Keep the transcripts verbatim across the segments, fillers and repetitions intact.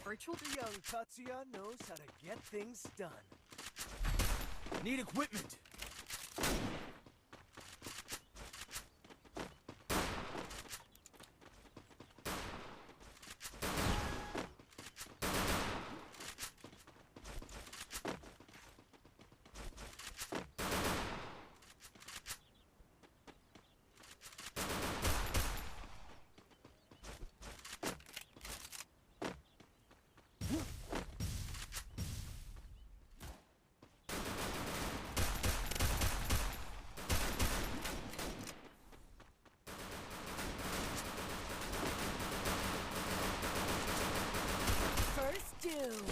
Rachel, the young Tatsuya knows how to get things done. Need equipment. First Doom.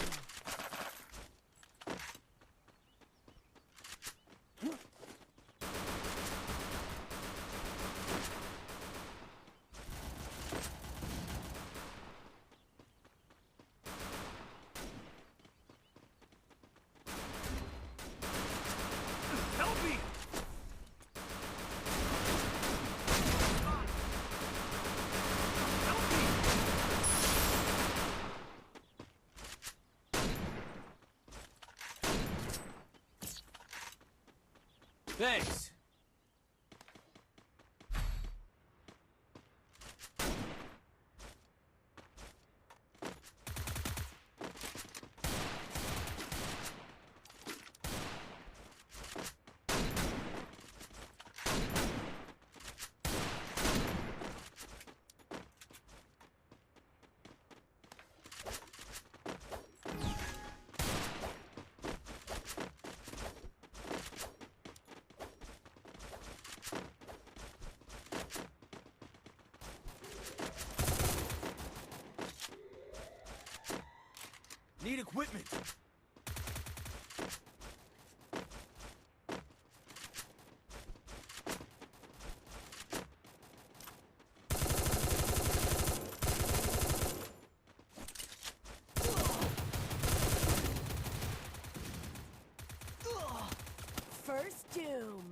Help me! Help me! Thanks. Need equipment. First Doom.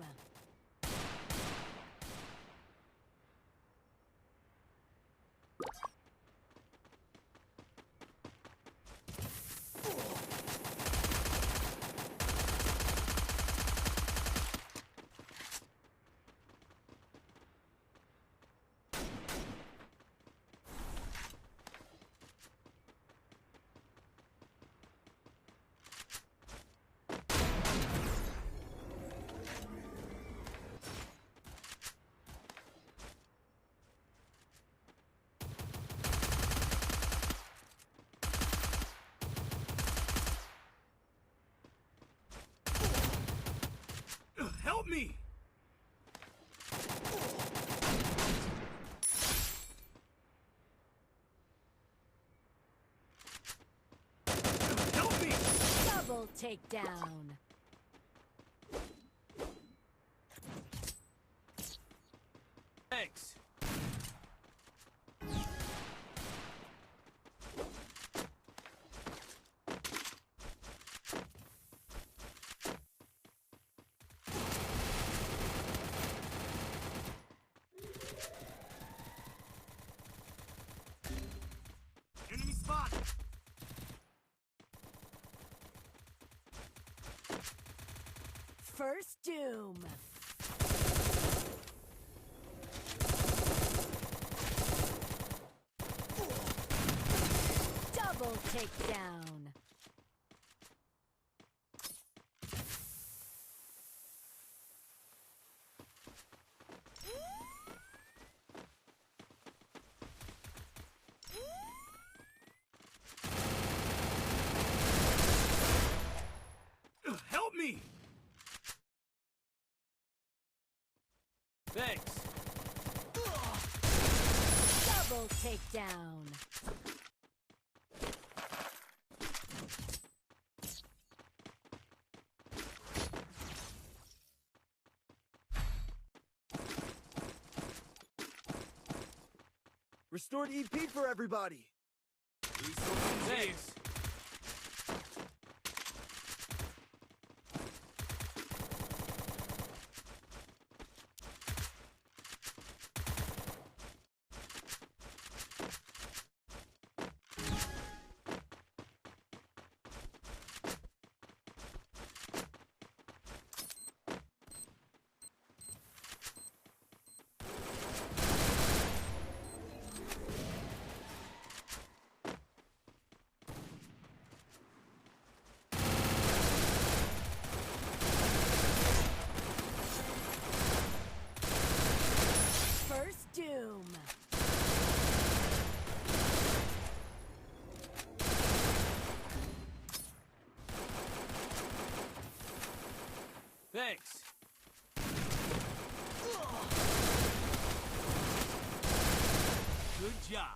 Help me! Help me! Double takedown. Thanks. Enemy spotted. First Doom. Double takedown. Help me! Thanks. Double takedown. Restored E P for everybody. Resources. Thanks. Good job.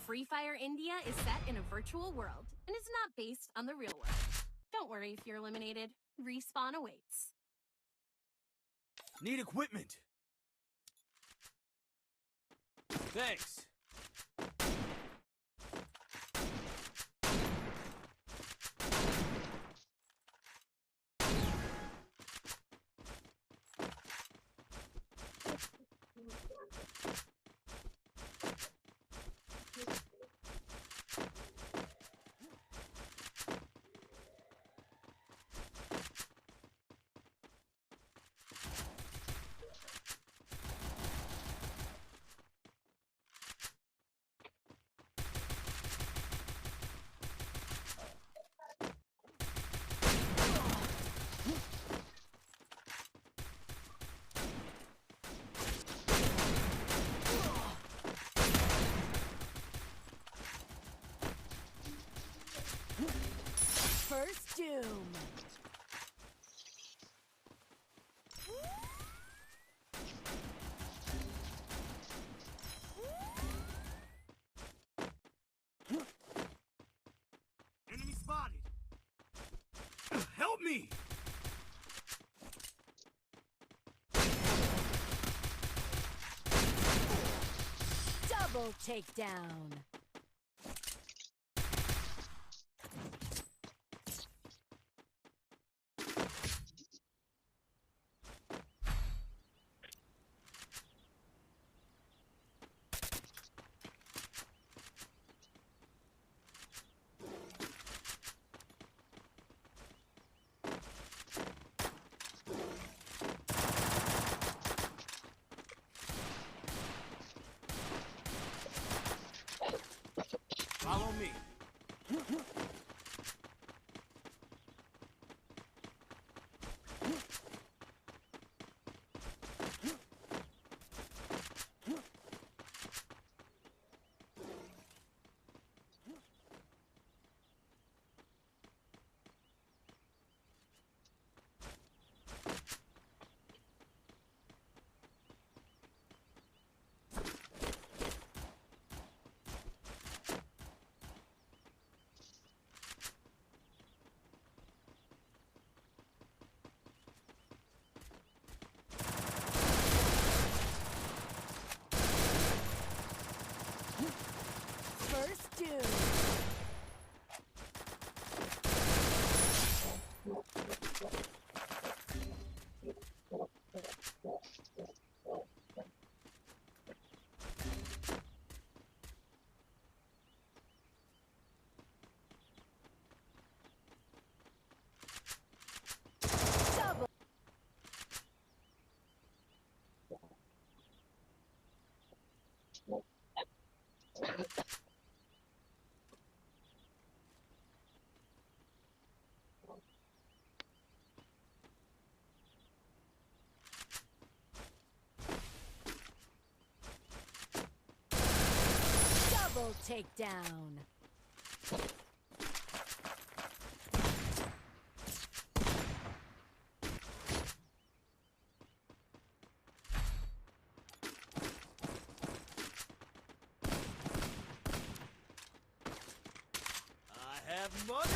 Free Fire India is set in a virtual world and is not based on the real world. Don't worry if you're eliminated. Respawn awaits. Need equipment. Thanks. First Doom. Enemy spotted. Help me! Double takedown. Follow me. First Doom. Double takedown. I have money.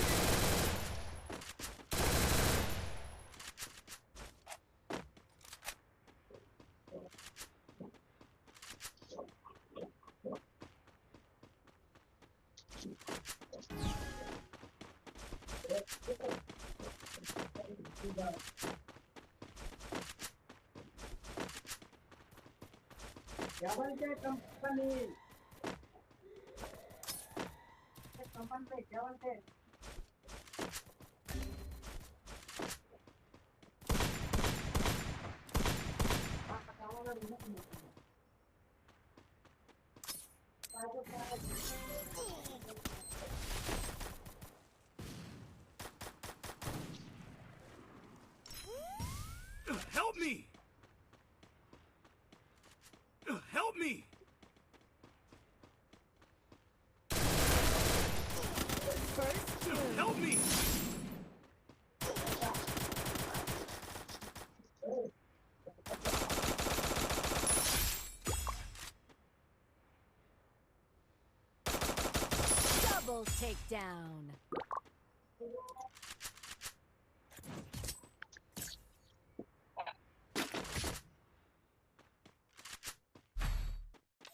Takedown.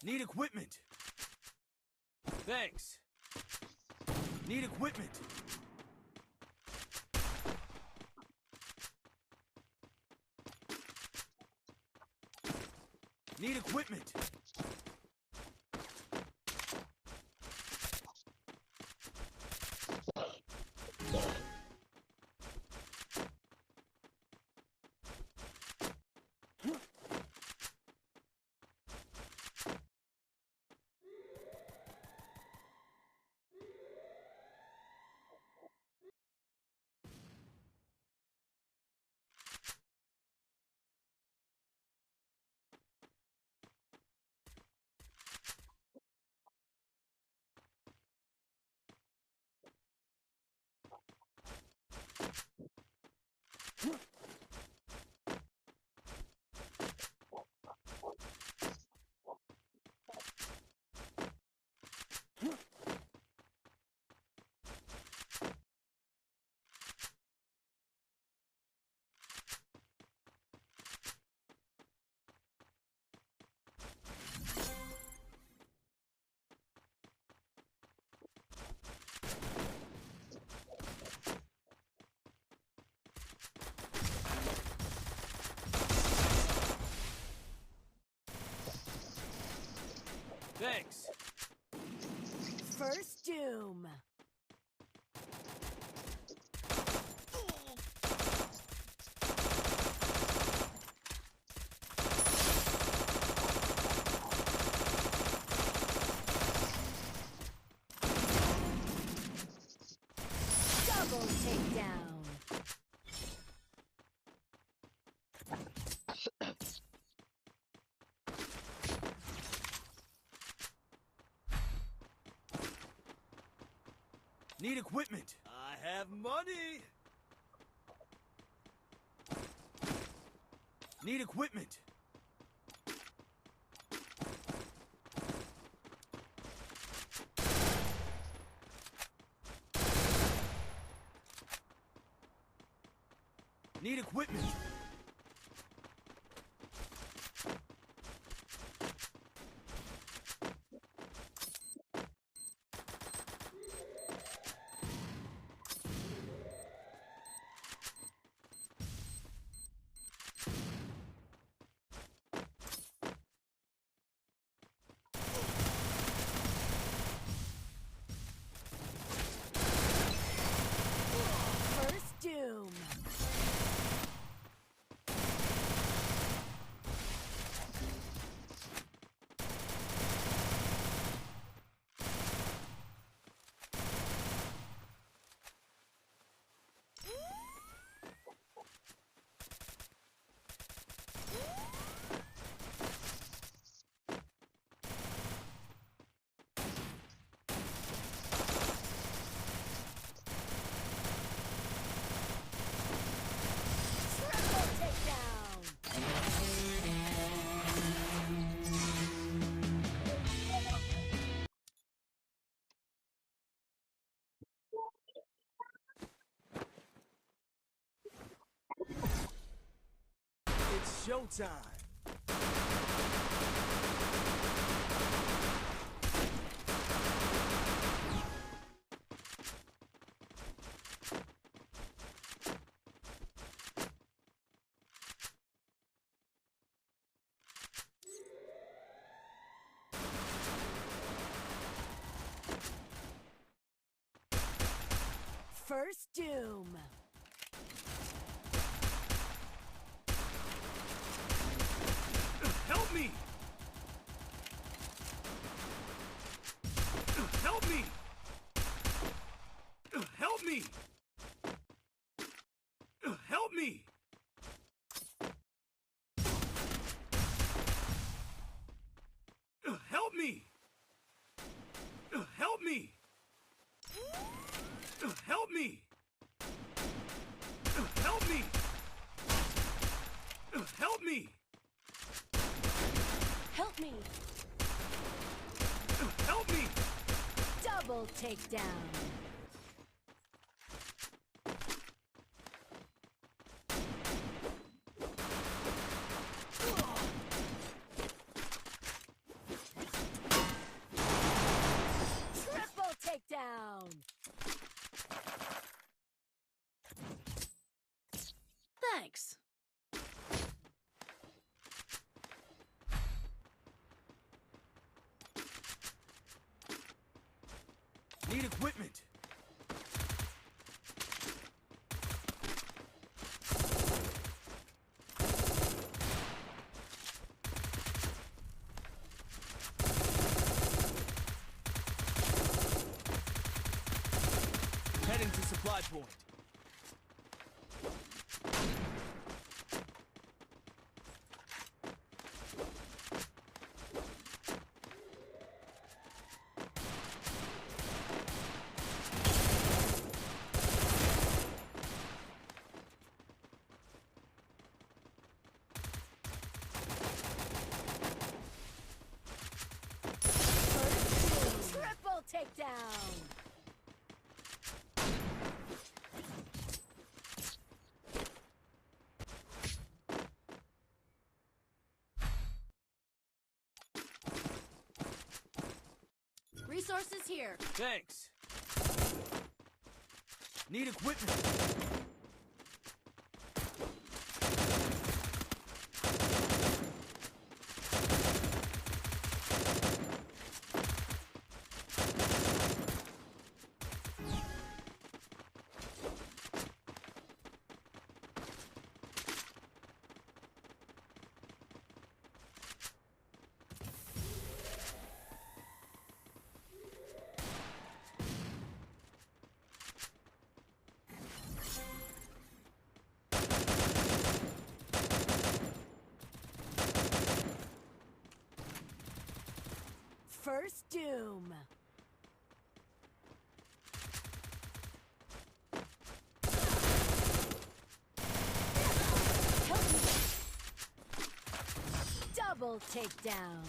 Need equipment. Thanks. Need equipment. Need equipment. Thanks. First Doom. Double takedown. Need equipment. I have money. Need equipment. Need equipment. First Doom. Triple takedown. It's showtime. First Doom. Help me! Help me! Help me! Help me! Help me! Help me! Help me! Help me! Help me! Help me! Help me! Double Double takedown. Triple takedown. Thanks. Need equipment. Heading to supply point. Triple takedown. Resources here. Thanks. Need equipment. First Doom. Help me. Double takedown.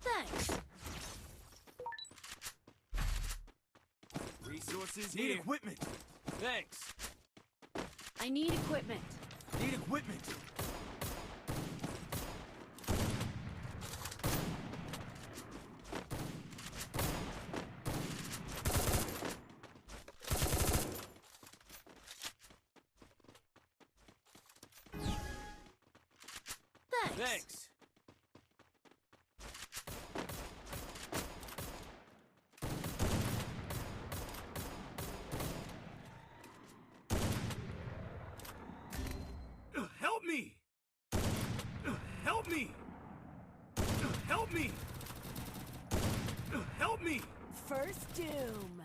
Thanks. Resources need here. Equipment. Thanks. I need equipment. Need equipment. Thanks. Thanks. Help me! Help me! Help me! Help me! First Doom.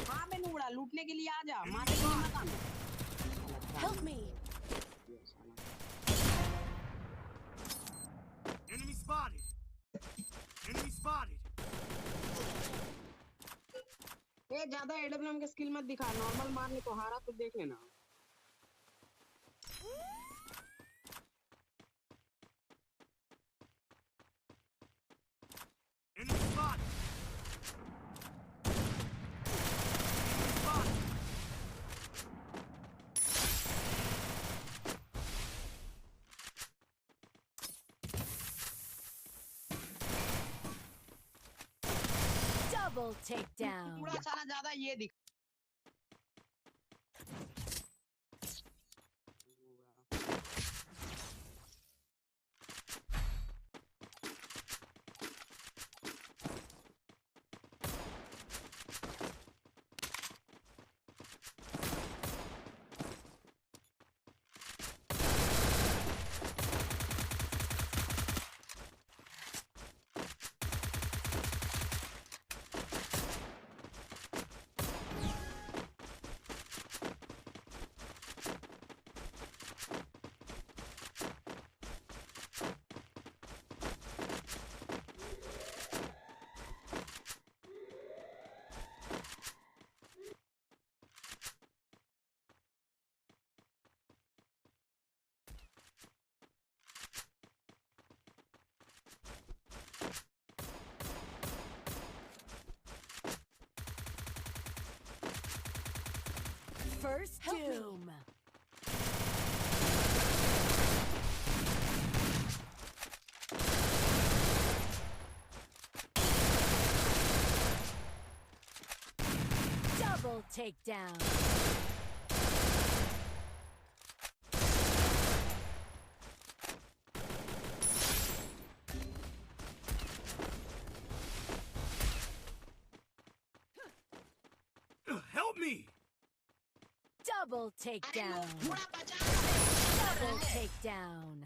हाँ, मैंने उड़ा, लूटने के लिए आ जा, मारने के लिए मत आना। Help me. Enemy spotted. Enemy spotted. ए, ज्यादा एडब्ल्यूएम के स्किल मत दिखा, नॉर्मल मारने को हारा तो देख लेना। Enemy spotted. Enemy spotted. Double takedown. थोड़ा सा ना ज्यादा ये दिख। First Help me. Doom. Double takedown. Help me! Double takedown. Double takedown.